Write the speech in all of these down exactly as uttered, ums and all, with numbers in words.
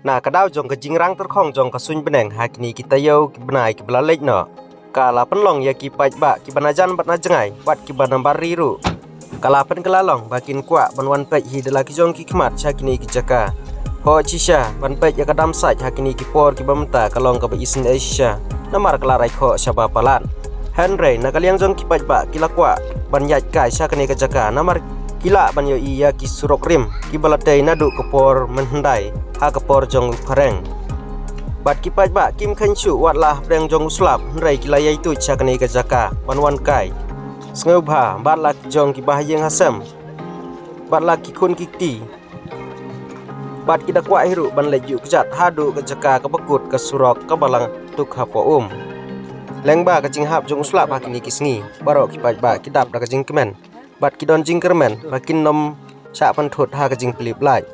Na ka daw jong ka jingrang tyrkhong jong ka suiñ bneng ha kine ki taïew ki bnai kiba la leit noh, ka la pynlong ïa ki paidbah kiba na jan bad na jngai bad kiba na bar ri ruh. Ka la pynkylla long ba kin kwah ban wan peit hi da la ki jong ki khmat sha kine ki jaka. Hooid shisha, ban peit ïa ka dam sait ha kine ki por kiba mynta ka long kaba isynei shisha, namar ka la rai khoh shaba palat. Hynrei na ka liang jong ki paidbah ki la kwah ban ïaid kai sha kane ka jaka namar ki lah ban ïohi ïa ki surok rim kiba la tei naduh ka por mynhyndai ha ka por jong u phareng. Bad ki paidbah kim kheiñ shuh wat la hapdeng jong u slap, hynrei ki la ïai tuid sha kane ka jaka ban wan kai sngewbha bad la ki jong ki bahaïing hasem bad la ki khun ki kti. Bad ki da kwah hi ruh ban leit ïuh kjat haduh ka jaka kaba kut ka surok kaba la tuk hapoh um. Lyngba ka jinghap jong u slap ha kine ki sngi, baroh ki paidbah ki dap da ka jingkmen bad ki don jingkyrmen ba kin nym shah pynthut ha ka jingpylip lait,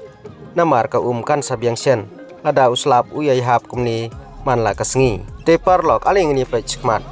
namar ka um kan sa biang shen lada u slap u ïai hap kumne man la ka sngi. Te paralok, ale ngin ïa peit shakhmat.